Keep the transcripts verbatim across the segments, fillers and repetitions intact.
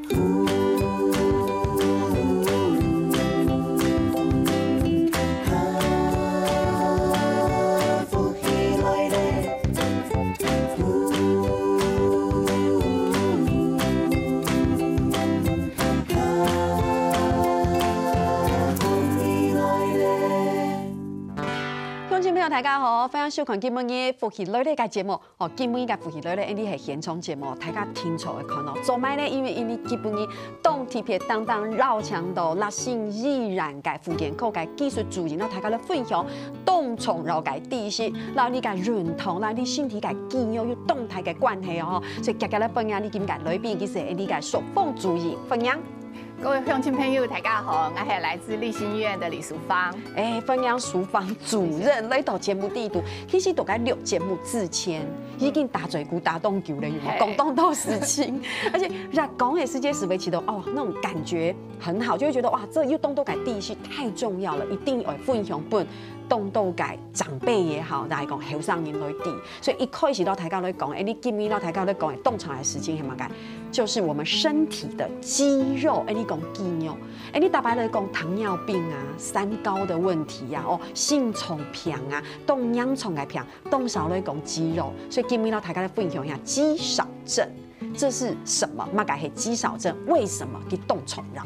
福氣來了。鄉親朋友，大家好，歡迎收看今晡日福氣來了个節目。哦，今晡日个福氣來了，𫣆俚係現場節目，大家定著會看哦。做麼个呢？因為𫣆俚今晡日當特別，單單邀請到樂信怡然个復健科个技術主任，摎大家來分享當重要个知識，摎你个運動，摎你身體个肌肉有當大个關係哦。所以，遽遽來歡迎𫣆今个來賓，佢係𫣆个淑芳主任，歡迎。 各位鄉親朋友，大家好，我係來自立新醫院的李淑芳。哎，歡迎淑芳主任來到節目裡肚。其實，在該錄節目之前，已經打嘴鼓打當久了，有無？嘿。講當多事情，而且在講个時間，是會覺得哦，那種感覺很好，就會覺得哇，這有當多个知識，太重要了，一定要分享分當多个長輩也好，來講後生人來知。所以一開始摎大家來講，哎，你今晡日摎大家來講，當重要个事情係麼个？ 就是我們身體的肌肉。哎，你講肌肉，哎，你大白來講糖尿病啊、三高的問題呀、哦，心臟病啊，當嚴重个病，當少來講肌肉。所以今晡日摎大家來分享一下肌少症，這是什麼？麼个係肌少症？為什麼佢當重要？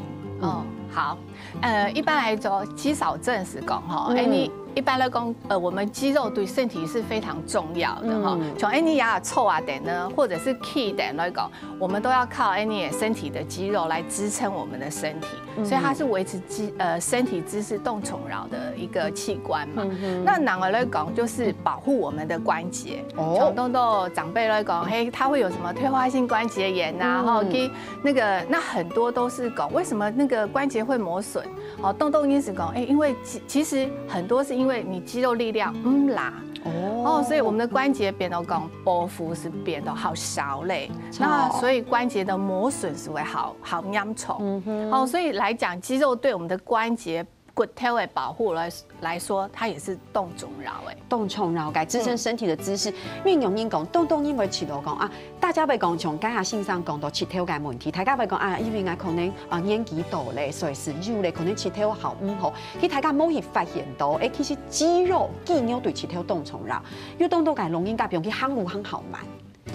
哦，好，呃，一般來說，肌少症是講吼，嗯。哎，你一般來講，呃，我們肌肉對身體是非常重要的哈。嗯。像𫣆俚也坐啊等呢，或者是企等來講，我們都要靠𫣆俚身體的肌肉來支撐我們的身體，嗯。所以它是維持肌，呃，身體姿勢當重要的一個器官嘛。嗯哼。那另外來講，就是保護我們的關節。哦。像當多長輩來講，嘿，他會有什麼退化性關節炎啊，嗯。吼，跟那個，那很多都是講，為什麼那個關節會磨損？ 哦，當多人係講，哎，因為其，其實很多是因為你肌肉力量毋罅。哦。哦，所以我們的關節變到講，包覆是變到好少咧。著。那所以關節的磨損是會好，好嚴重。嗯哼。哦，所以來講，肌肉對我們的關節、骨頭的保護來，來說，它也是當重要的。當重要个，支撐身體的姿勢。嗯。因為有人講，當多人會試著講啊， 大家會講，像剛才先生講到膝頭个問題，大家會講啊，因為𠊎可能，啊，年紀大咧，所以係有咧，可能膝頭好毋好。其實大家無去發現到，哎，其實肌肉、肌肉對膝頭當重要。有當多个老人家，比如佢行路行好慢，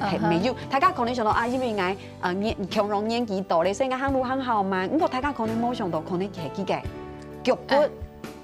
嗯哼。嘿，沒有。大家可能想到啊，因為𠊎，啊，年，強強年紀大咧，所以𠊎行路行好慢。毋過大家可能無想到，可能係佢个腳骨。嗯。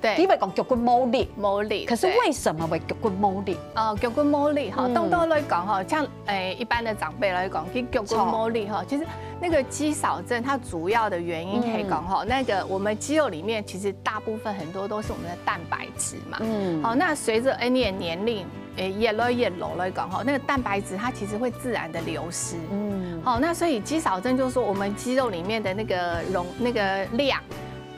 對。佢會講腳骨無力。無力，可是為什麼會腳骨無力？對。哦，腳骨無力吼，嗯。當多來講吼，像，誒，一般的長輩來講，佢腳骨無力吼，著。其實那個肌少症，它主要的原因可以講吼，嗯。那個我們肌肉裡面其實大部分很多都是我們的蛋白質嘛。嗯。好，那隨著𫣆俚的年齡，誒，越來越老來講吼，那個蛋白質它其實會自然的流失。嗯。好，那所以肌少症就是說我們肌肉裡面的那個容，那個量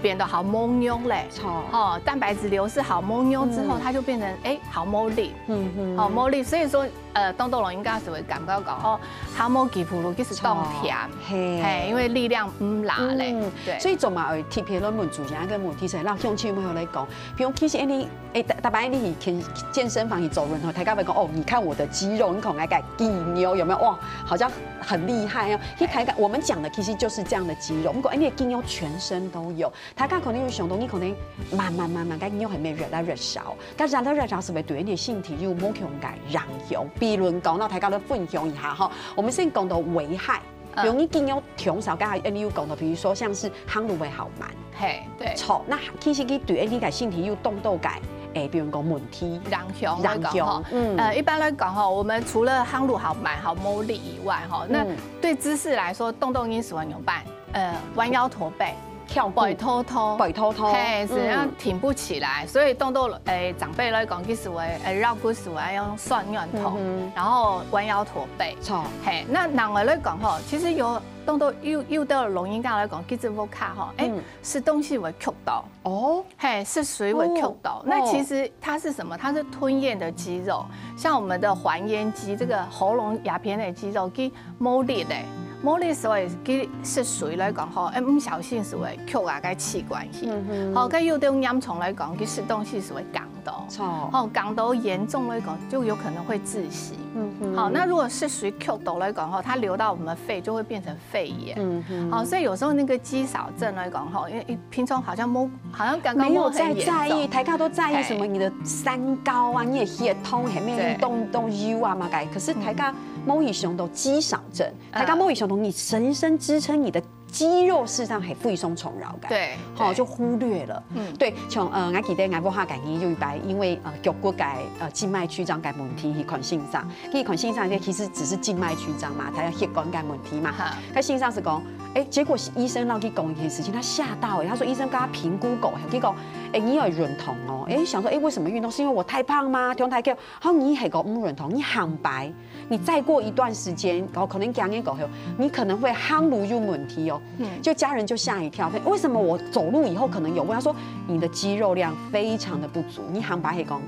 變到好無用咧。著。吼，蛋白質流失好無用之後，嗯。它就變成，哎，好無力。嗯，嗯。好無力，所以說，呃，當多老人家係會感覺講，哦，好無幾步路，其實當甜。著。嘿。嘿，因為力量毋罅咧。嗯，對。所以做麼个特別來問主任這個問題，係讓鄉親朋友來講，比如其實𫣆俚，哎，大，大家𫣆俚去健，健身房去做運動，大家會講，哦，你看我的肌肉，你看𠊎个肌肉，有沒有？哇，好像很厲害哦。其實大家，我們講的其實就是這樣的肌肉，毋過𫣆俚个肌肉全身都有。 大家可能有想到，你可能慢慢慢慢，該肉係會越來越少，該越來越少係會對你个身體有無共个影響？比如講，那大家來分享一下吼，我們先講到危害，嗯。比如你肌肉忒少，剛才𫣆俚有講到，比如說像是行路會好慢，嘿，對。著，那其實佢對𫣆俚个身體有當多个，誒，比如講問題，影響來講吼，影響，嗯。呃，一般來講吼，我們除了行路好慢、好無力以外吼，那嗯。對姿勢來說，當多人喜歡仰般？ 呃，彎腰駝背，翹步，背禿禿。背禿禿，嘿，是，嗯。然後挺不起來，所以當多，誒，長輩來講，其實會，誒，繞骨係會用痠軟痛，嗯哼。然後彎腰駝背。著。嘿，那另外來講吼，其實有當多有，有个老人家來講，其實屋下吼，誒，嗯。食東西會噭到。哦。 嘿，食水會噭到。哦，那其實它是什麼？哦。它是吞嚥的肌肉，像我們的還嚥肌，這個喉嚨這片的肌肉，佢無力咧，無力所以佢食水來講吼，哎，毋小心係會噭啊該氣管去。嗯哼。好，該有點嚴重來講，佢食東西係會哽到，错。吼，降到严重來講，就有可能會窒息。嗯哼。好，那如果是屬於劇毒來講，吼，它流到我們肺，就會變成肺炎。嗯哼。好，所以有時候那個肌少症來講，吼，因為平常好像沒，好像剛剛沒有在在意，大家都在意什麼你的三高啊，你的血糖，還沒有運動都有啊嘛，該，可是大家没有想到肌少症，大家没有想到你全身支撑你的肌肉事實上係非常重要个。对，吼，对。就忽略了。嗯。对，像，呃，我記得我屋下个人有一擺，因為，呃，腳骨个，呃，靜脈曲張个問題去看先生。去看先生，這其實只是靜脈曲張嘛，佢有血管个問題嘛。哈。該先生係講，欸，結果係醫生摎佢講一件事情，他嚇到欸。他說醫生跟他評估過，佢講，欸，你要運動哦。欸，想說，欸，為什麼運動？是因為我太胖嗎？體重太高？好，你係講毋運動，你行擺。 你再過一段時間，哦，可能幾年過後，你可能會行路有問題哦。嗯。就家人就嚇一跳，為什麼我走路以後可能有問題？他說你的肌肉量非常的不足，你行擺係講，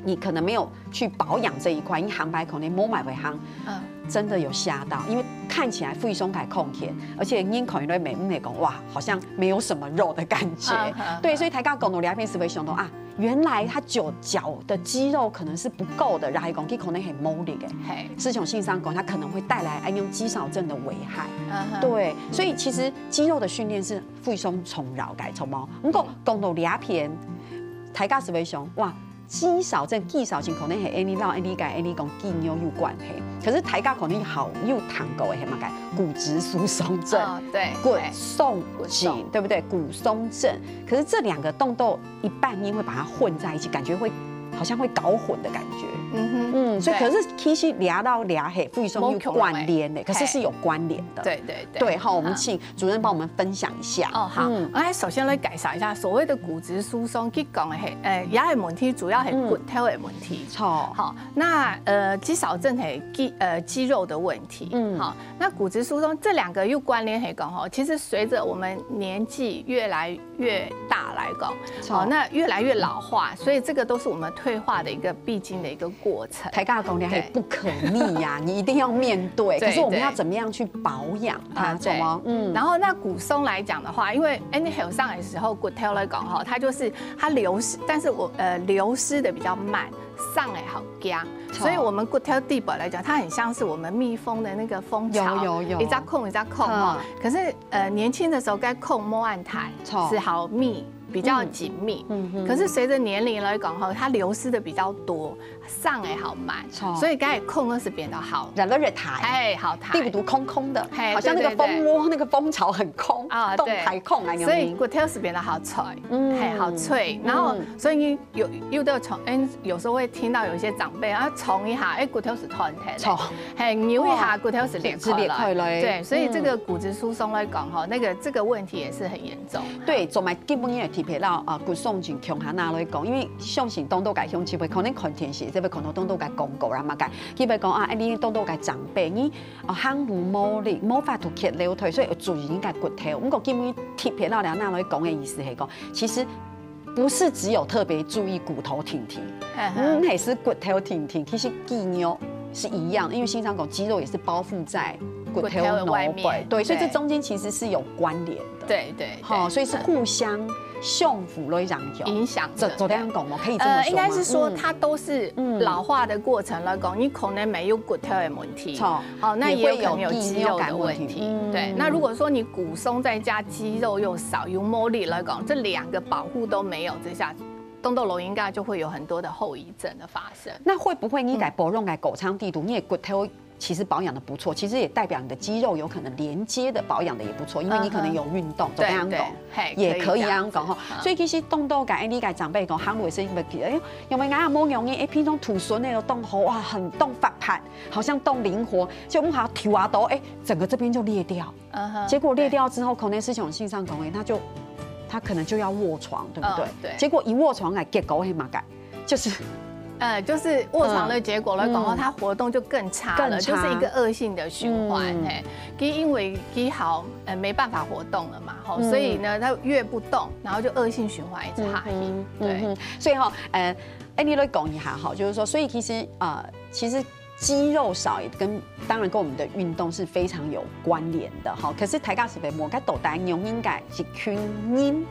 你可能沒有去保養這一塊，你行擺可能無麼會行。嗯。真的有嚇到，因為看起來非常个康健，而且你看起來美，你講哇，好像沒有什麼肉的感覺。嗯哼。對，所以大家講到這片係會想到啊， 原來他腳，腳的肌肉可能是不夠的，然後講佢可能係無力个。嘿。就像先生講，他可能會帶來恁樣肌少症的危害。嗯哼。對，所以其實肌肉的訓練是非常重要个，著無？毋過講到這片，大家係會想，哇，肌少症、肌少症可能係恁樣摎恁樣个恁樣講肌肉有關係。可是大家可能好有聽過个係麼个？骨質疏鬆症、哦，對，骨鬆症，對，骨鬆。對不對？骨鬆症。可是這兩個動作 一般人會把它混在一起，感覺會，好像會搞混的感覺。嗯哼，嗯，所以可是其實這摎這係非常有關聯的，可是是有關聯的。對，對，對。對，好，我們請主任幫我們分享一下。哦，好，嗯。來，首先來介紹一下所謂的骨質疏鬆，佢講个係，呃，這个問題主要係骨頭个問題。嗯。著。好，那，呃，肌少症係肌，呃，肌肉的問題。嗯。好，那骨質疏鬆這兩個有關聯係講吼，其實隨著我們年紀越來越大來講，著。哦，那越來越老化，所以這個都是我們退化的一個必經的一個過程。大家講的還不可逆呀，對。你一定要面對。對，可是我們要怎麼樣去保養它？對。啊，著嗎？嗯。然後那骨鬆來講的話，因為，欸，你後生的時候骨頭來講吼，它就是它流失，但是我，呃，流失的比較慢，生的好驚。著。所以我們骨頭底部來講，它很像是我們密封的那個蜂巢，有，有，有。一隻孔一隻孔吼。嗯。可是，呃，年輕的時候該孔無恁大，著。是好密， 比較緊密。嗯，嗯，嗯。可是隨著年齡來講吼，它流失的比較多，生的好慢，著。所以該孔係變到好，越來越大。欸，好大。底肚空空的，欸，好像那個蜂窩，對，對，對。那個蜂巢很空，啊，對。洞開空啊，所以骨頭係變到好脆，嗯。欸，好脆。然後，嗯。所以你有，有的從，欸，有時候會聽到有一些長輩啊，撞一下，欸，骨頭係斷忒了。著。欸，扭一下，啊，骨頭係裂開來。係裂開來。對，所以這個骨質疏鬆來講吼，嗯。那個，這個問題也是很嚴 重。對，做麼个今晡日特別摎，呃，骨鬆症共下拿來講，因為相信當多个鄉親會可能看電視，就會看到當多个廣告啦嘛，个，佢會講啊，欸，你當多个長輩，你，呃，行路無力，無法度徛樓梯，所以要注意你个骨頭。毋過今晡日特別摎這拿來講个意思係講，其實不是只有特別注意骨頭定定，嗯哼。嗯，還係骨頭定定，其實肌肉是一樣，因為先生講肌肉也是包覆在骨頭腦背，骨頭的外面，對，所以這中間其實是有關聯的。 對，對，對。吼，所以是互相相輔來影響。影響的，這，這樣講嗎？可以這麼說嗎？呃，應該是說它都是，嗯。嗯。老化的過程來講，你可能沒有骨頭的問題，著。好，那也有可能有肌肉的問題。也會有肌肉感問題。嗯。對，那如果說你骨鬆再加肌肉又少，有無力來講，這兩個保護都沒有之下，當多老人家就會有很多的後遺症的發生。那會不會你在保養个過程底肚，嗯。你的骨頭 其實保養得不錯，其實也代表你的肌肉有可能連接的保養得也不錯，因為你可能有運動，嗯哼。怎麼樣講？對，對，嘿，也可以這樣講吼。可以這樣子，嗯。所以其實當多个，欸，你个長輩講，行路个時候，欸，因為𠊎也無容易，欸，平常徒孫那个動吼，哇，很動發達，好像動靈活，就毋好跳啊都，欸，整個這邊就裂掉。嗯哼，結果裂掉之後，可能是像先生講的，他就，他可能就要臥床，對不對？嗯，對。結果一臥床來，結果係麼个？ 就是，呃，就是臥床的結果來講，嗯。它活動就更差了，更差。就是一個惡性的循環，嗯。嘿，佢因為佢好，呃，沒辦法活動了嘛，吼，嗯。所以呢，它越不動，然後就惡性循環一直下去，嗯哼，對。嗯哼。所以吼，呃，欸，你來講一下吼，就是說，所以其實，呃，其實肌肉少也跟，當然跟我們的運動是非常有關聯的，吼。可是大家係毋係無个到底仰般个一群人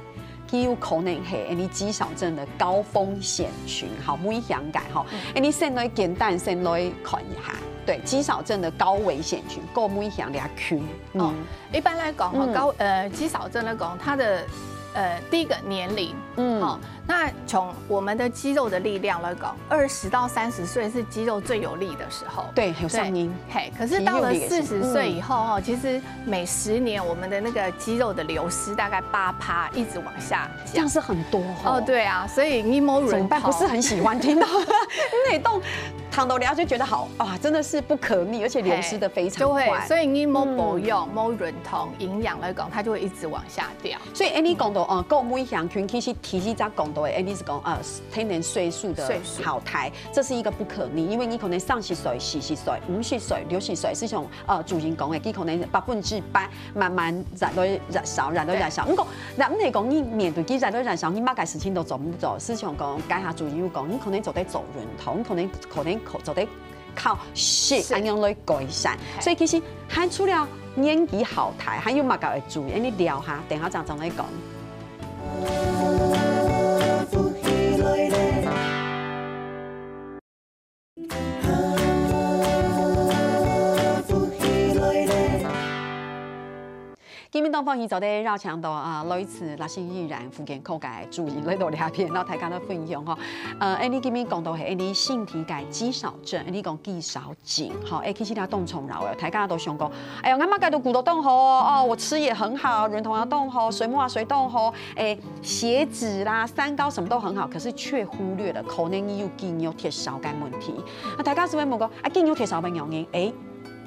佢有可能係恁呢肌少症的高風險群，好，危險个吼。恁呢先來簡單先來看一下，對，肌少症的高危險群，高危險个群。哦，一般來講，哈，高呃肌少症來講，它的呃第一个年齡，嗯，好，那從我们的肌肉的力量来讲，二十到三十岁是肌肉最有力的时候。对，有上音。嘿，可是到了四十岁以后，哈，其实每十年我们的那个肌肉的流失大概八趴，一直往下。这样是很多哦。哦，对啊，所以你没怎么办？不是很喜欢听到，因为动糖豆聊就觉得好啊，真的是不可逆，而且流失的非常快。就会，所以你没保养、没运动、营养来讲，它就会一直往下掉。所以，Annie讲到，呃，高危险群其实第一只讲到的，Annie是讲，呃，天然岁数的岁数淘汰，这是一个不可逆，因为你可能三十岁、四十岁、五十岁、六十岁，是像呃主任讲的，佢可能百分之百慢慢越来越少，越来越少。不过，那毋系讲你面对佢越来越少，你乜个事情都做毋做，是像讲，该下主任有讲，你可能做得做运动，你可能可能做得靠食，是，恁样来改善。所以其实还除了年纪好大，还有么个要注意？你聊下，等下正正来讲。今日當歡喜做得邀請到啊，來自拉西依然復健科个主任來到這片，然後大家來分享吼。呃，恁呢今日講到係恁呢身體个肌少症，恁呢講肌少症，吼，誒，其實佢當重要个，大家都想講，哎呀，𠊎麼个都顧到當好哦，哦，我吃也很好，運動也當好，睡目也睡當好，誒，血脂啦、三高什麼都很好，可是卻忽略了可能你有肌肉缺少个問題。那大家是會問講，啊，肌肉缺少个原因，誒，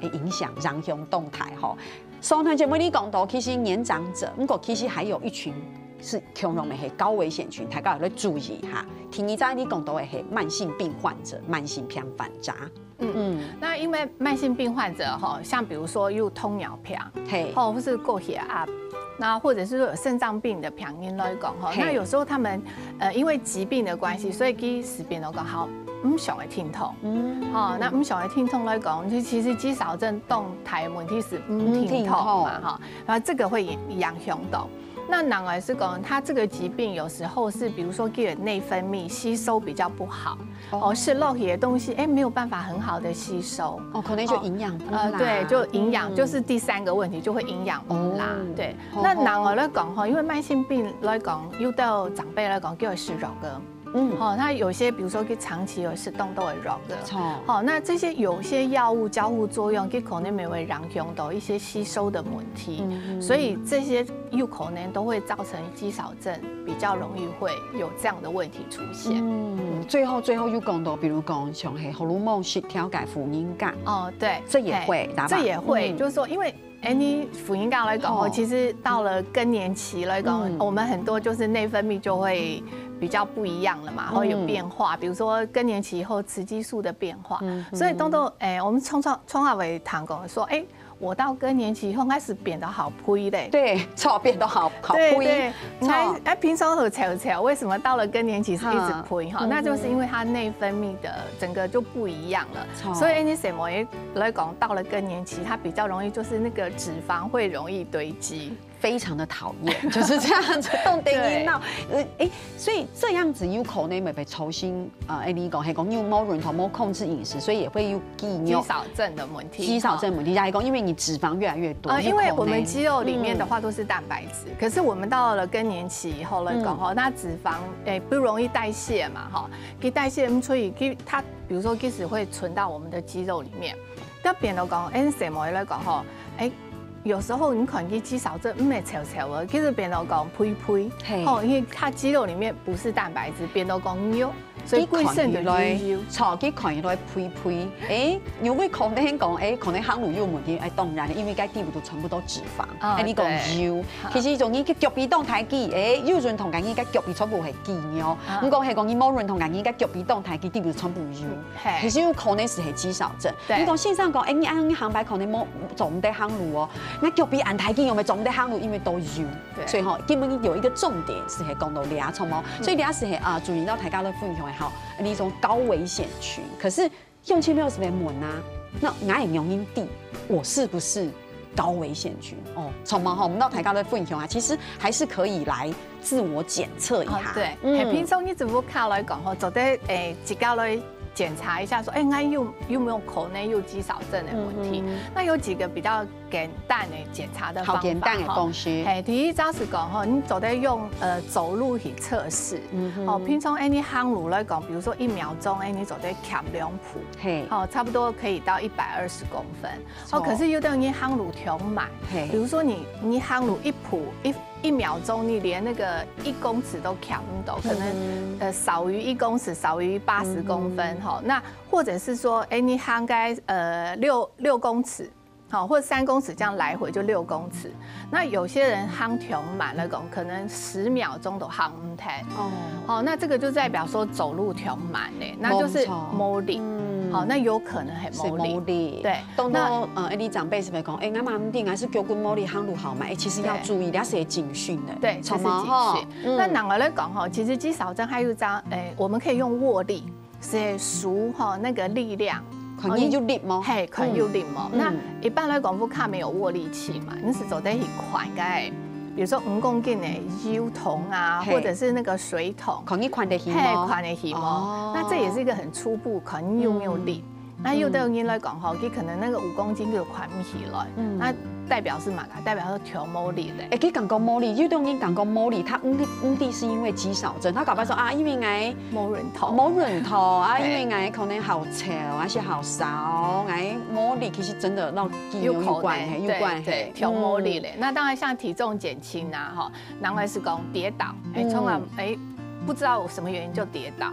會影響，影響動態吼。 上段節目你講到，其實年長者，不過其實還有一群是共樣个係高危險群，大家要來注意哈。第二隻你講到个係慢性病患者，慢性病患者。嗯，那因為慢性病患者吼，像比如說有糖尿病，嘿，吼，或是高血壓，那或者是說有腎臟病的病人來講吼，嘿，那有時候他們呃因為疾病的關係，所以佢食便當講好，毋想愛停動，嗯，吼，那毋想愛停動來講，其其實肌少症當大个問題是毋停動嘛，吼。 然後這個會影影響到。那另外是講，他這個疾病有時候是，比如說，佢个內分泌吸收比較不好，哦，食落去个東西，誒，沒有辦法很好的吸收。哦，可能就營養不良。呃，對，就營養，就是第三個問題，就會營養不良。哦，對，好，那另外來講吼，因為慢性病來講，有兜長輩來講，就會食肉个。 嗯，吼，他有些比如說佢長期有食當多个肉个，吼，那這些有些藥物交互作用，佢可能也會影響到一些吸收的問題，所以這些有可能都會造成肌少症，比較容易會有這樣的問題出現。嗯，最後最後又講到，比如講像係荷爾蒙失調个婦人家，哦，對，這也會，嘿，這也會，就是說，因為 誒，你婦人家來講吼，其實到了更年期來講，我們很多就是內分泌就會比較不一樣了嘛，會有變化。比如說更年期以後雌激素的變化，所以當多誒，我們創創創下為談講說，誒，我到更年期以後開始變得好肥嘞。對，著，變得好好肥。對，誒，平常很瘦瘦，為什麼到了更年期是一直肥哈？那就是因為它內分泌的整個就不一樣了。所以你什麼來講，到了更年期，它比較容易就是那個脂肪會容易堆積。非常的討厭，就是這樣子，動得人惱。呃，誒，所以這樣子有可能會被造成，呃，誒，你講，係講有無運動、無控制飲食，所以也會有肌肉肌少症的問題。肌少症問題，也係講，因為你脂肪越來越多，呃，因為我們肌肉裡面的話都是蛋白質，可是我們到了更年期以後來講吼，那脂肪誒不容易代謝嘛，吼，佢代謝不出去，佢它比如說其實會存到我們的肌肉裡面。 特別來講，恁細妹來講吼，誒，有時候你看佢肌少症，毋係瘦瘦个，其實變到講肥肥，吼，因為它肌肉裡面不是蛋白質，變到講肉，所以歸身都油油。著，佢看起來肥肥，誒，有會可能講，誒，可能行路有問題，誒，當然，因為該底部都全部都脂肪，啊，誒，你講油，其實容易去腳皮當大支，誒，有運動个人个腳皮全部係肌肉，毋過係講你無運動个人个腳皮當大支，底部全部油。 其實有可能係係肌少症。你講先生講，誒，你恁樣行擺可能無做毋得行路哦，該腳皮恁大支，有無做毋得行路？因為都有。所以吼，今日有一個重點係係講到這種哦，所以這係係啊，注意到大家都分享个吼，你種高危險群。可是鄉親朋友係毋係問啊？那𠊎个年齡，我是不是高危險群？哦，從嘛吼，我們到大家都分享啊，其實還是可以來自我檢測一下。哦，對，嗯。嘿，平常你只不過看來講吼，做得，誒，自家來檢查一下說，哎，那有，有沒有可能有肌少症的問題？嗯哼。那有幾個比較簡單的檢查的方法，好簡單的方式。吼。嘿，第一招是講吼，你做得用，呃，走路去測試。嗯哼。哦，平常，哎，你行路來講，比如說一秒鐘，哎，你做得徛兩步。嘿。哦，差不多可以到一百二十公分。哦，可是有的人行路忒慢，嘿。比如說你，你行路一步，一，一秒鐘，你連那個一公尺都徛不到，可能，嗯。呃，少於一公尺，少於八十公分，嗯。吼。那或者是說，哎，你行該，呃，六，六公尺，好，或者三公尺這樣來回就六公尺。那有些人行忒慢來講，可能十秒鐘都行毋忒。哦。好，那這個就代表說走路忒慢了，那就是無錯。無力。嗯。好，那有可能係無力。係無力。對，當到，那呃，你長輩係不是講，哎，𠊎嘛毋定，還係腳骨無力，行路好慢，哎，其實要注意，對。這係警訊的。對，這是警訊。好嗎？吼。嗯。那另外來講吼，其實肌少症還有一張，哎，我們可以用握力。 係手吼，那個力量。看你有力無？嘿，看有力無？嗯。那一般來講，屋下沒有握力器嘛，你係做得去擐該，比如說五公斤的油桶啊，嘿。或者是那個水桶。看你擐得起無？嘿，擐得起無？哦。那這也是一個很初步，看你有沒有力。嗯。那有的人來講吼，佢可能那個五公斤就擐不起來，嗯。那代表是麼个？代表說忒無力了。哎，佢感覺無力，有的人感覺無力，他毋，毋定是因為肌少症，他搞不好說啊，因為𠊎 無運動。無運動啊，嘿。因為𠊎可能好瘦，還係好瘦，𠊎無力，其實真的摎肌肉有關係，有可能，有關係。對，對，忒無力了。嗯。那當然像體重減輕啊，吼，另外係講跌倒，哎，嗯。從來，哎，不知道有什麼原因就跌倒。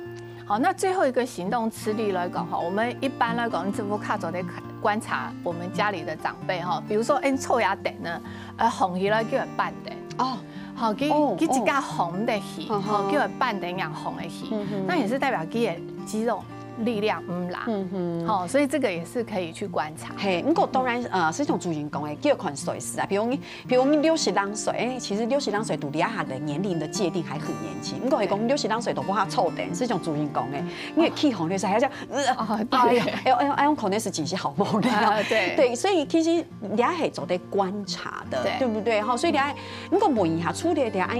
好，那最後一個行動吃力來講，吼，我們一般來講，你只不過較早在觀察我們家裡的長輩，吼，比如說，哎，坐也等呢，呃，紅起來叫人半等。哦。好，佢，哦，佢自家紅得起，哦。吼，叫人半等樣紅得起，嗯哼。那也是代表佢的肌肉力量毋啦。嗯哼。吼，所以這個也是可以去觀察。嘿，不過當然，呃，係像主任講的，叫看歲數啊，比如你，比如你六十零歲，哎，其實六十零歲對這下的年齡的界定還很年輕。不過係講六十零歲都無法坐等，係像主任講的，因為氣紅就是還要這樣，呃，哦，對。哎呦，哎呦，哎呦，可能係真係好無力啊。啊，對。對，所以其實 你還係做得觀察的，對。對不對？吼，所以你還，如果問一下，除了你還，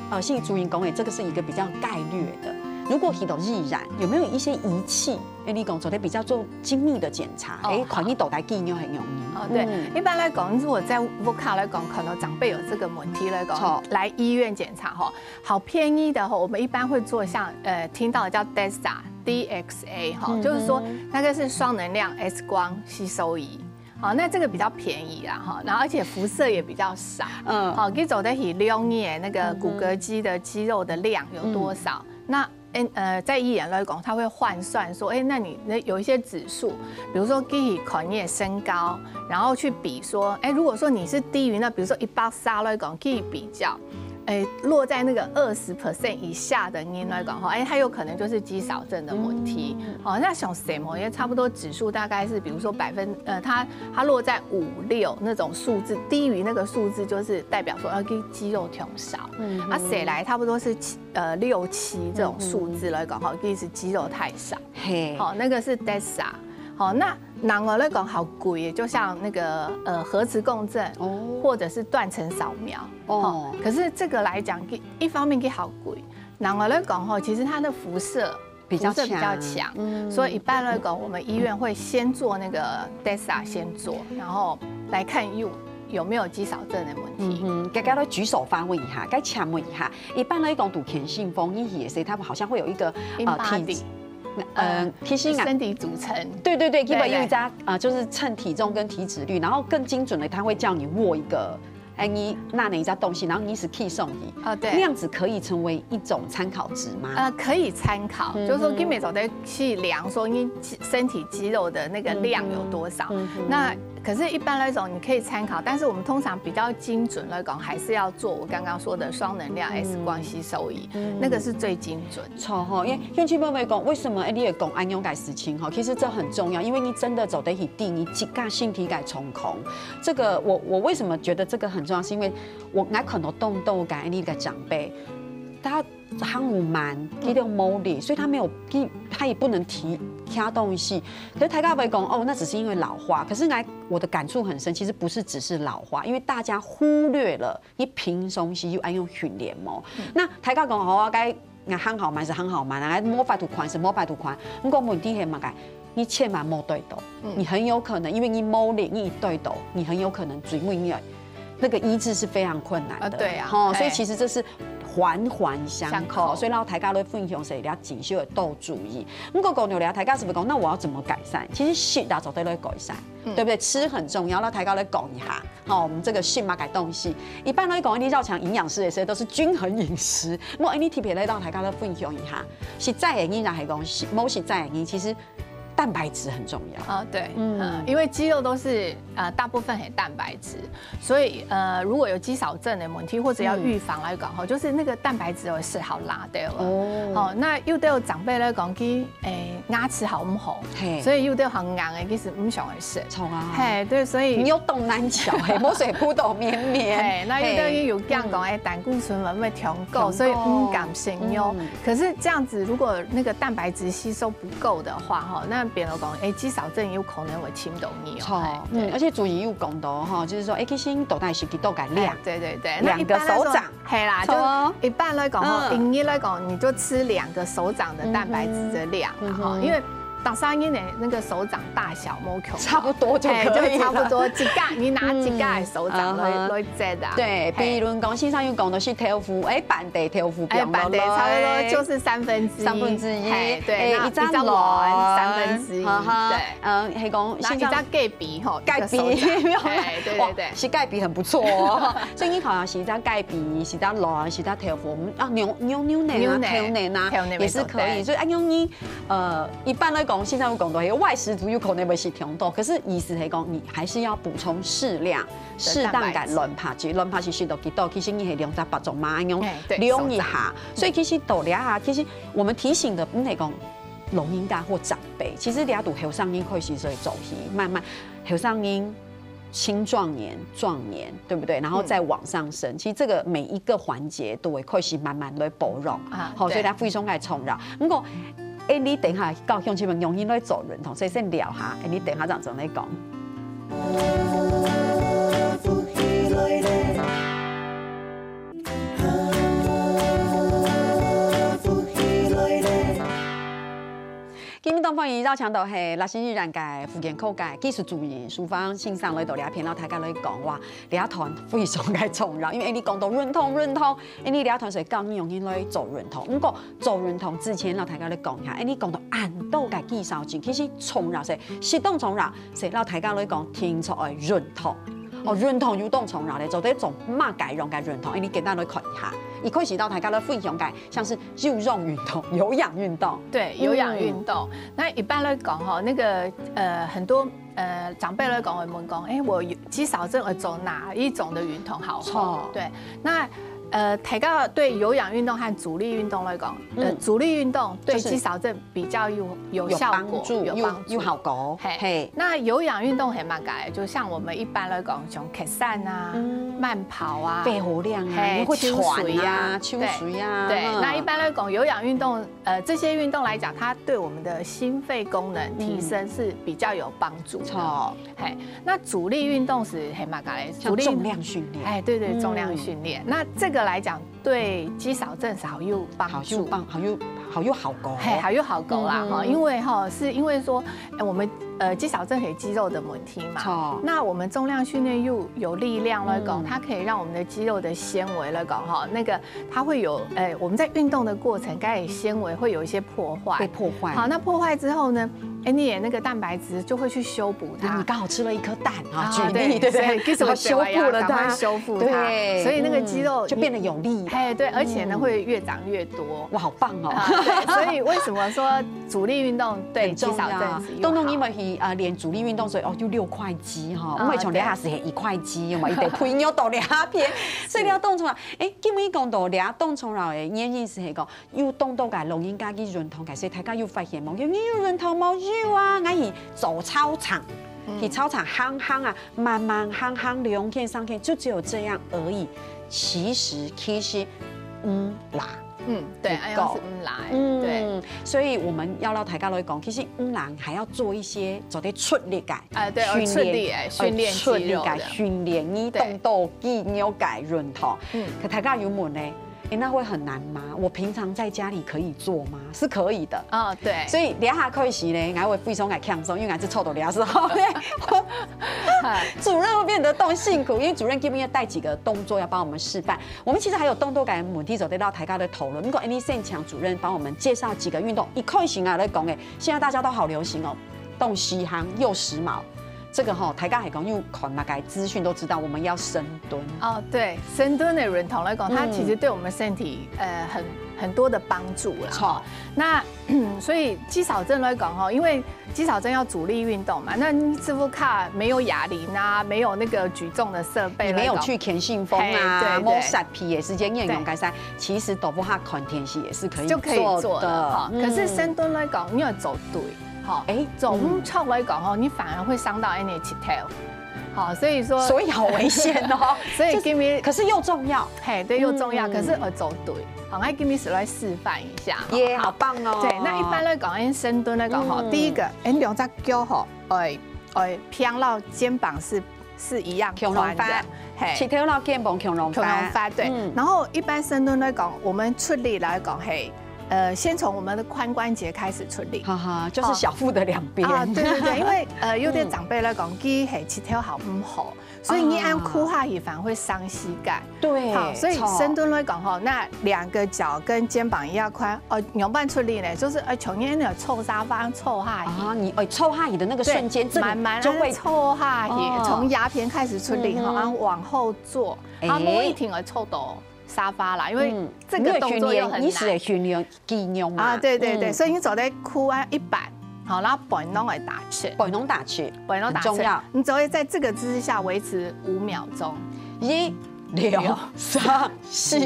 呃，像主任講的，這個是一個比較概略的。如果去到醫院，有沒有一些儀器，哎，你講做得比較做精密的檢查，哦，哎，好。看你到底肌肉係仰般。哦，對，嗯。一般來講，如果在屋下來講，可能長輩有這個問題來講，著。來醫院檢查吼，好便宜的吼，我們一般會做像，呃，聽到的叫 DEXA，D X A 吼，嗯哼。就是說那個是雙能量X光吸收儀。 好，那這個比較便宜啦，哈，然後而且輻射也比較少。嗯。好，佢做得去量你的那個骨骼肌的肌肉的量有多少。嗯。那，嗯，呃，在醫院來講，他會換算說，哎，那你那有一些指數，比如說佢去看你的身高，然後去比說，哎，如果說你是低於那，比如說一百三來講，去比較， 哎，落在那個二十percent以下的人來講，吼，哎，他有可能就是肌少症的問題。嗯。哦，那像細妹也差不多指數大概是，比如說百分，呃，他，他落在五六那種數字，低於那個數字就是代表說，呃，佢肌肉忒少。嗯哼。啊，細倈差不多是七，呃，六七這種數字來講，吼，其實肌肉太少。嘿。好，那個是 DEXA。好，那另外來講，好貴的，就像那個，呃，核磁共振，哦。或者是斷層掃描。 哦。吼，可是這個來講，一，一方面佢好貴，另外來講吼，其實它的輻射，比較輻射比較強。強，嗯。所以一般來講，我們醫院會先做那個 DEXA 先做，然後來看有，有沒有肌少症的問題。嗯哼，該，該來舉手發問一下，該請問一下，一般來講，對健身房，你也是，他們好像會有一個，呃，InBody。體，呃，呃，其實啊，身體組成。對，對，對，基本有一家，對，對。呃，就是稱體重跟體脂率，然後更精準的，他會叫你握一個 哎，你拿哪一家東西，然後你係去送去，哦，對。那樣子可以成為一種參考值嗎？呃，可以參考，嗯哼。就是說，佢乜做得去量說你身體肌肉的那個量有多少。嗯哼，嗯哼。那可是，一般來講，你可以參考，但是我們通常比較精準來講，還是要做我剛剛說的雙能量X光吸收儀，嗯。那個是最精準。著吼，因為鄉親朋友講，為什麼，哎，你會講恁樣个事情吼？其實這很重要，因為你真的做得去知你自家身體个狀況。 這個我，我為什麼覺得這個很重要，是因為𠊎，𠊎看到當多个恁樣个長輩，他行路慢，佢就無力，所以他沒有，佢，他也不能提其他東西。可是大家會講，哦，那只是因為老化。可是來，我的感觸很深，其實不是只是老化，因為大家忽略了你平常時有愛用訓練無？那大家講，哦，該，該行較慢是行較慢啊，該無法度看是無法度看。毋過問題係麼个？你千萬莫對到，你很有可能因為你無力，你一對到，你很有可能最尾你那個醫治是非常困難的。啊，對啊，吼，所以其實這是環環相扣，相扣。所以讓大家來分享一下，這緊修的多注意。毋過講到這，大家是不是講，那我要怎麼改善？其實食啊，做得來改善，對不對？吃很重要，讓大家來講一下。吼，我們這個食麼个東西，一般來講，你邀請營養師的時候都是均衡飲食，莫你特別來讓大家來分享一下。食齋的人啊，還講食，無食齋的人，其實蛋白質很重要。啊，對，嗯，因為肌肉都是，呃，大部分很蛋白質，所以，呃，如果有肌少症的問題，或者要預防來講，吼，就是那個蛋白質有食較罅掉了。哦。吼，那有兜長輩來講，佢，誒，牙齒好毋好？嘿。所以有兜較硬的，其實毋想愛食。著啊。嘿，對，所以你又動難巧，嘿，無食葡萄綿綿。嘿，那有兜人有講講，嘿。誒，膽固醇會毋會升高，升高。所以毋敢食肉。嗯。可是這樣子，如果那個蛋白質吸收不夠的話，吼，那變成講，誒，肌少症有可能會侵到你哦。著，嘿，對。嗯，而且主持人有講到吼，就是說，誒，其實你到底食幾多个量？哎，對對對，那一般來說，兩個手掌。嘿啦，就一般來講吼，著哦。嗯。一日來講，你就吃兩個手掌的蛋白質的量啦，嗯哼。吼，嗯哼。因為逐儕人的那個手掌大小無共樣。差不多就可以了。嘿，就差不多，一隻，你拿一隻的手掌來，嗯。來接啊。對，嘿。比如講，先生有講到係豆腐，誒，半垤豆腐，哎，放落來。半垤差不多就是三分之一。三分之一。嘿，對，誒，那一隻卵，一隻卵，三分之一，哈哈。對。嗯，係講，那一隻先生雞髀吼，雞髀，一個手掌。沒有啦。哎，對對對。哇，食雞髀很不錯哦。所以你看啊，食一隻雞髀，食一隻卵，食一隻豆腐，嗯，啊，牛，牛，牛奶啊，牛奶，豆奶啊，豆奶也是可以。沒錯，對。所以，哎，你，呃，一般來講，先生有講到，嘿，外食族有可能會食傷多，可是意思係講，你還是要補充適量、適當的蛋白質。卵白質，卵白質食到幾多，其實你係兩隻巴掌嘛，恁樣，哎，對，量一下。手掌。所以其實到這下，其實我們提醒的，毋係講老人家或長輩，其實這都後生人開始就會做起，慢慢後生人、青壯年、壯年，對不對？然後再往上升，嗯。其實這個每一個環節都會開始慢慢來包容。啊，好，所以對。它非常个重要。毋過，誒，你等一下到鄉親朋友，你來做運動，所以先聊下，誒，你等一下正正來講。今日當歡迎邀請到係拉伸日个復健科个技術主任淑芳先生來到這片，摎大家來講話，這段非常个重要，因為你講到運動，運動，因為這段係教你用心來做運動。毋過做運動之前，摎大家來講一下，誒，你講到恁多个肌少症，其實重要係，適當重要係，摎大家來講，定著愛運動。哦，運動有當重要咧，做得做麼个樣个運動？誒，你簡單來看一下。一開始摎大家來分享个，像是 有氧運動，有氧運動。對，有氧運動。嗯。那一般來講吼，那個，呃，很多，呃，長輩來講會問講，誒，我有，肌少症，我做哪一種的運動好？著。對，那，呃，大家對有氧運動和阻力運動來講，呃，嗯。阻力運動對，就是，肌少症比較有，有效果，有幫助，有，有幫助。有效果。嘿，嘿。那有氧運動係麼个？就像我們一般來講，像蹶山啊，嗯。慢跑啊，肺活量啊，嘿，你會喘啊，抽水啊，抽水啊，對，嗯。那一般來講，有氧運動 呃，這些運動來講，它對我們的心肺功能提升是比較有幫助的。嗯。著。嘿，那阻力運動係，係麼个咧？像重量訓練。阻力，哎，對對，嗯。重量訓練。那這個來講，對肌少症是好有幫助。好有幫，好有，好有效果。嘿，好有效果啦，嗯。吼，因為吼，是因為說，呃，我們，呃，肌少症係肌肉的問題嘛。著。那我們重量訓練又有力量來講，嗯。它可以讓我們的肌肉的纖維來講，吼，那個 它會有，呃，我們在運動的過程，該纖維會有一些破壞。被破壞。好，那破壞之後呢，哎，你也那個蛋白質就會去修補它。那你剛好吃了一顆蛋啊，啊，舉例，對，對不對？所以其實我然後修復了它。趕快修復它。對，所以那個肌肉，嗯，就變得有力了。哎，對，而且呢，嗯。會越長越多。哇，好棒哦。啊，對，所以為什麼說阻力運動對肌少症是有好？很重要。當然因為係，呃，練阻力運動，所以，哦，就六塊肌哈，啊，我們從這下是一塊肌，有沒有？一點肥肉到這片，所以你要動出來。 誒，今晡日講到這當重要个原因係講，有當多个老人家去運動个，所以大家有發現無？有人有運動無？有啊，𠊎去走操場，嗯。去操場行行啊，慢慢行行兩圈三圈，就只有這樣而已。其實，其實，嗯啦，嗯，对，恁樣是毋罅个，对。嗯，所以我们要到大家来讲，其实我们人还要做一些做得出力个啊，对，训练，出力个，训练肌肉个。出力个训练，你动到肌肉个运动。嗯，可大家有问呢？哎，那会很难吗？我平常在家里可以做吗？是可以的。哦，对。所以等一下开始呢，我会非常个轻松，因为我是臭豆芽是好嘞。主任会变得更辛苦，因为主任今天要带几个动作要帮我们示范。我们其实还有动作个问题，走得到大家的讨论。如果 any 现场主任帮我们介绍几个运动，一开始啊来讲，哎，现在大家都好流行哦，动西行又时髦。这个吼，大家还讲又看那个资讯都知道，我们要深蹲。哦，对，深蹲的运动来讲，它其实对我们身体、呃很很多的帮助啦。错，那所以肌少症来讲吼，因为肌少症要阻力运动嘛，那你支付卡没有哑铃啊，没有那个举重的设备，你没有去健身房啊，嘿，对对，摸沙皮的时间，你也用该塞，其实都不怕看电视也是可以就可以做的哈。可是深蹲来讲，你要走对。 好，哎，走毋错来讲吼，你反而会伤到你的膝头。好，所以说，所以好危险哦。所以今天，可是又重要，嘿，对，又重要，可是呃走对。好，那今天是来示范一下。耶，好棒哦。对，那一般来讲，因为深蹲来讲哈，第一个，哎，两只脚吼，哎哎，平到肩膀是是一样宽的，嘿，膝头到肩膀共样宽，共样宽，对。然后一般深蹲来讲，我们出力来讲，嘿，呃，先从我们的髋关节开始出力。哈哈，就是小腹的两边。啊，对对对，因为呃，有点长辈来讲，佢係膝头好毋好，所以你按跍下去反而会伤膝盖。对，好，所以深蹲来讲吼，那两个脚跟肩膀一样宽，呃，仰般出力呢？就是呃，像你那样坐沙发坐下去。啊，你哎坐下去的那个瞬间，这里慢慢就会坐下去，从牙龈开始出力哈，然后往后坐，啊，不一定要坐到沙发啦，因为这个动作又很难。你是训练肌肉嘛？啊，对对对，所以你走在裤啊一板，好，然后本拢会打气，本拢打气，本拢打气，很重要。你只会在这个姿势下维持五秒钟，一、两、三、四、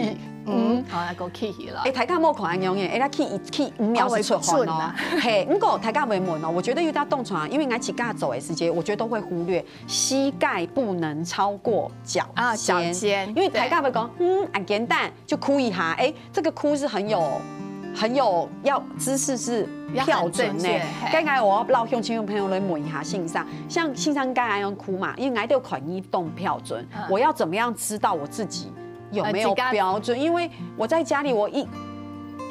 五。好，那个气了。哎，大家莫看恁容易，哎，他气一气五秒是出汗哦。嘿，不过大家没问哦，我觉得有点动床，因为俺自家走的时间，我觉得都会忽略。 膝盖不能超过脚尖，啊，脚尖，因为抬杠会讲，嗯，很简单，就哭一下，哎，这个哭是很有很有要姿势是标准呢。刚才我要让乡亲朋友来问一下先生，像先生刚才用哭嘛，因为俺都款一动标准，我要怎么样知道我自己有没有标准？因为我在家里我一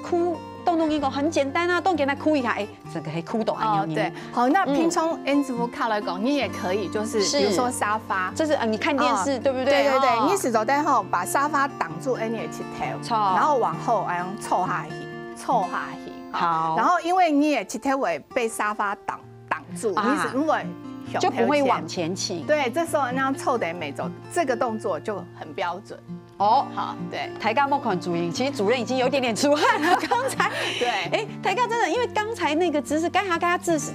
哭动动一个很简单啊，动给他哭一下，哎， 这个黑裤短哦，对，好，那平常 N 字符卡来讲，你也可以，就是比如说沙发，就是呃，你看电视，对不对？对对对，你是坐在吼，把沙发挡住 N 的膝头，然后往后哎样坐下去，坐下去。好，然后因为你的膝头会被沙发挡挡住，你是因为就不会往前倾。对，这时候那样凑得没走，这个动作就很标准。 哦，好，对，抬杠莫款主任，其实主任已经有一点点出汗了。刚才，对，哎，抬杠真的，因为刚才那个姿势，刚才刚刚姿势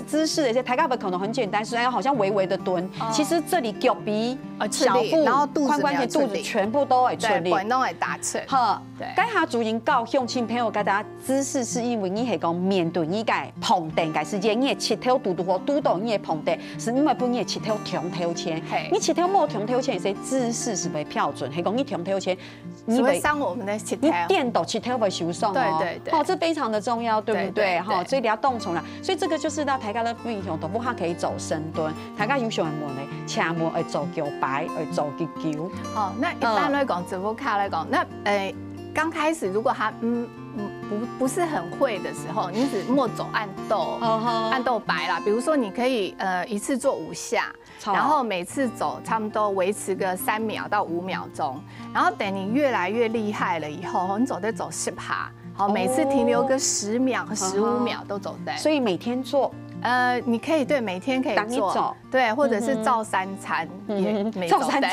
姿势的一些抬杠本可能很简单，虽然好像微微的蹲，其实这里脚比小腹、然后肚子髋关节、肚子全部都会出力，对，本都会打气。好，对，刚才主任教乡亲朋友，大家 姿势是因为你系讲面对你个旁边个时间，你个膝头堵堵好堵到你个旁边，是因为分你个膝头挺头前。你膝头无挺头前，所以姿势是不会标准。系讲你挺头前，你会伤我们的膝头，你电到膝头会受伤哦。对对对，哦，这非常的重要，对不对？哈，所以你要动从了。所以这个就是让大家的分享都不怕可以走深蹲，大家有想问的，请问会走九百，会走几久？好，那一般来讲，直播卡来讲，那呃。 刚开始如果他嗯嗯不不是很会的时候，你只莫走按豆，按豆白啦。比如说，你可以呃一次做五下，然后每次走差不多维持个三秒到五秒钟，然后等你越来越厉害了以后，你走得走十趴，好，每次停留个十秒、十五秒都走得。所以每天做，呃，你可以对每天可以做。 对，或者是照三餐，也没照三餐，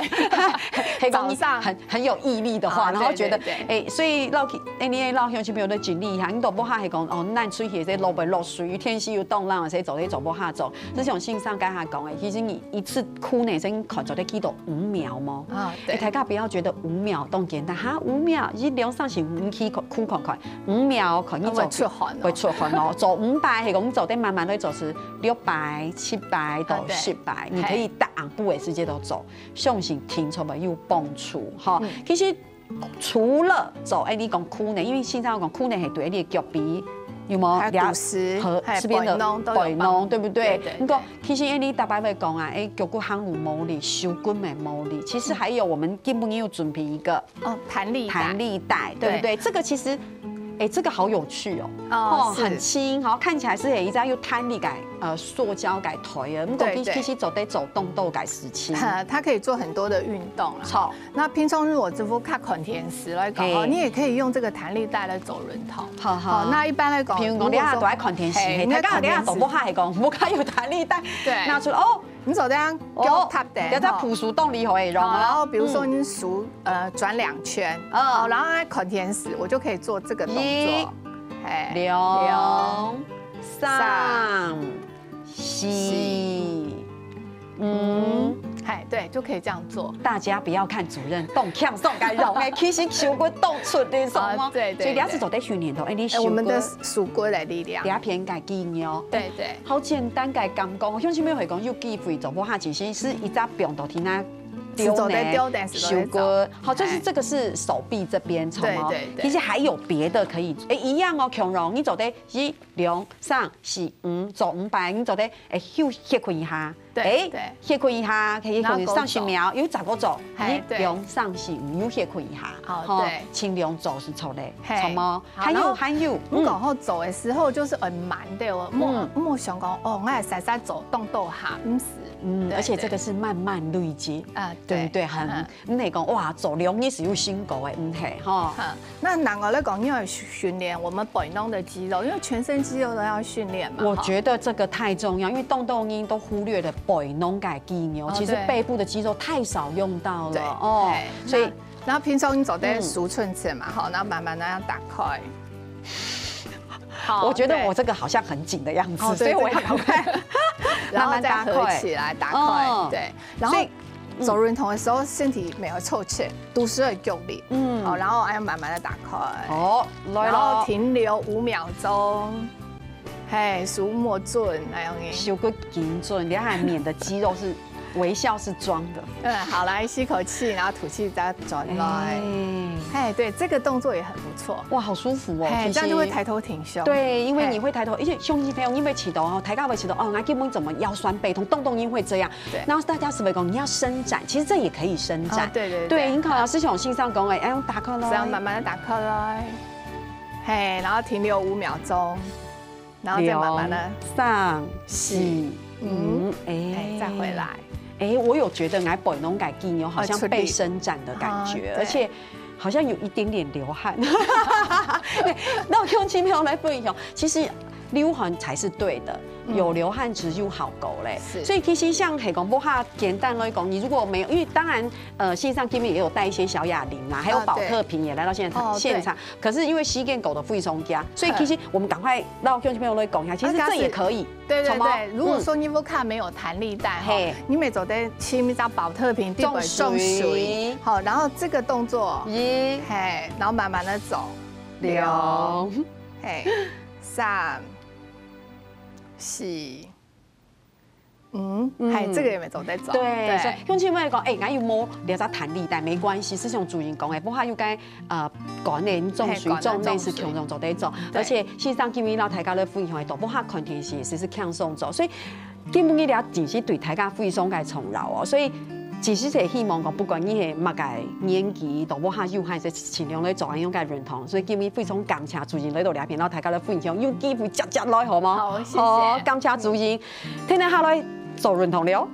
早上很很有毅力的话，然后觉得哎，所以老 K 哎，你老乡小朋友的经历一下，你都不怕，还讲哦，那出去这落雨落水，天气又冻，让谁走也走不下走。这种先生跟他讲哎，其实你一次哭呢，先看走得几多五秒吗？啊，对，大家不要觉得五秒当简单哈，五秒一两三四五，你去哭看看，五秒看你走会出汗，会出汗哦，走五百，还讲走得慢慢的走是 六百、七百到十百，你可以大步的时间都走，相信听众朋友有帮助哈。其实除了做，哎，你講跍呢，因為先生講跍呢係對你的腳髀，有無？還有肚屎，和還有這邊的背囊都有背囊，幫助。對不對？對對你講，其實哎，你大伯會講啊，哎，腳骨行有無力，手骨沒無力。其實還有我們今晡日有準備一個哦，彈力帶。彈力帶，對不對？這個其實，哎，這個好有趣哦，哦是很輕，好，看起來是有一張又彈力感，呃，塑膠感腿啊，不過其對對其實做得做動作感事情。呃，它可以做很多的運動啦。好，那平常日我這副較看電視來講，嘿哦，你也可以用這個彈力帶來走輪動。好好。好，那一般來講，譬如講，如果說你啊，都愛看電視，嘿，嘿，你在大家你啊，看電視都不怕，係講，不怕有彈力帶，對拿出來哦，你手這樣哦交叉的，要在哈脯手洞裡頭會用好，然後哦。比如說你手呃轉兩圈，嗯哦，然後來看電視，我就可以做這個動一作，哎，兩、三、四、五。哎，對，就可以這樣做。大家不要看主任動，看送該用，哎，其實手骨動出的什麼？啊對对所以你要是做得訓練的，哎，你哎，手骨我們的手骨的力量底。下片个肌肉，對对，好簡單个感覺，鄉親朋友會講有機會做，無下其實是一隻病到天啊，是做得丟，但是做得手骨，好，就是這個是手臂這邊，好嗎？對對對其實還有別的可以，哎，一樣哦，強榮，你做得一、兩、三、四、五，做五擺，你做得哎，休歇睏一下，對哎對，歇睏一下，歇睏然後三十秒，又再過做，哎對一、兩、三、四、五，又歇睏一下，好，吼對，盡量做就著咧，嘿好嗎？好還有，然後還有，我講好做的時候，就是很慢的，我莫嗯莫想講哦，我也實在做動作下，毋是，嗯，對而且這個是慢慢累積，啊，對不對？很，你得講哇，做兩日係有辛苦的，嗯嘿，吼。哈，那另外來講，你要訓練我們背囊的肌肉，因為全身肌肉都要訓練嘛。我哈覺得這個太重要，因為當多人都忽略了背囊个肌肉，哦其實背部的肌肉太少用到了對哦哎，所以那然後平常你做得嗯手伸出嘛，哈，然後慢慢的要打開。好我覺得我對這個好像很緊的樣子，哦對所以我要趕快然後慢慢打開。再合起來打開，哦對，然後所以走運動的時候身體沒有抽筋，肚屎會用力，嗯好，然後要慢慢的打開，好，來然後咯。停留五秒鐘，嘿，手摸準那樣子。手骨緊準，你看面的肌肉是微笑是裝的。嗯，好，來吸口氣，然後吐氣再轉來。哎，嘿，對，這個動作也很不錯。哇，好舒服哦，嘿，其實這樣就會抬頭挺胸。對，因為嘿你會抬頭，而且胸肌朋友因為起頭哦，抬高會起頭哦，那根本怎麼腰痠背痛，動動音會這樣。對然後大家是不是講你要伸展？其實這也可以伸展哦。對對對，你看老師像先生講的，要用打開來，這樣慢慢的打開來，嘿，然後停留五秒鐘，然後再慢慢的，三、四、五，哎哎，再回來。哎，我有覺得來背囊个肌肉好像呃出力被伸展的感覺，啊對而且好像有一點點流汗。對，那我用輕描來分享，其實流汗才是對的。有流汗其實就好夠咧，是所以其實像係講無較簡單來講，你如果沒有，因為當然，呃，線上見面也有帶一些小啞鈴啦，還有啊對寶特瓶也來到現場、哦對現場，可是因為時間搞得非常趕，所以其實我們趕快讓鄉親朋友來講一下，其實這也可以，對對好嗎對，如果說你屋下沒有彈力帶哈嘿，你每走得去那張寶特瓶，地板種種水水，好，然後這個動作，一、嘿，然後慢慢的走，兩，嘿，三、四、五，嘿，這個也沒走得走，對，所以鄉親朋友講，哎，𠊎有無這隻彈力帶？沒關係，就像主任講个，無較有該呃，管理種水、嘿管理種類似種水共同做得做，對而且線上今日摎大家來分享个，都無較看電視，其實輕鬆做，所以今日了真係對大家非常个重要哦。所以其實係希望講，不管你係麼个年紀，都無較有閒，係盡量來做恁樣个運動。所以今日非常感謝主任來到這片，摎大家來分享，有機會接接來好嗎？好謝謝好，感謝主任，天天下來做運動了。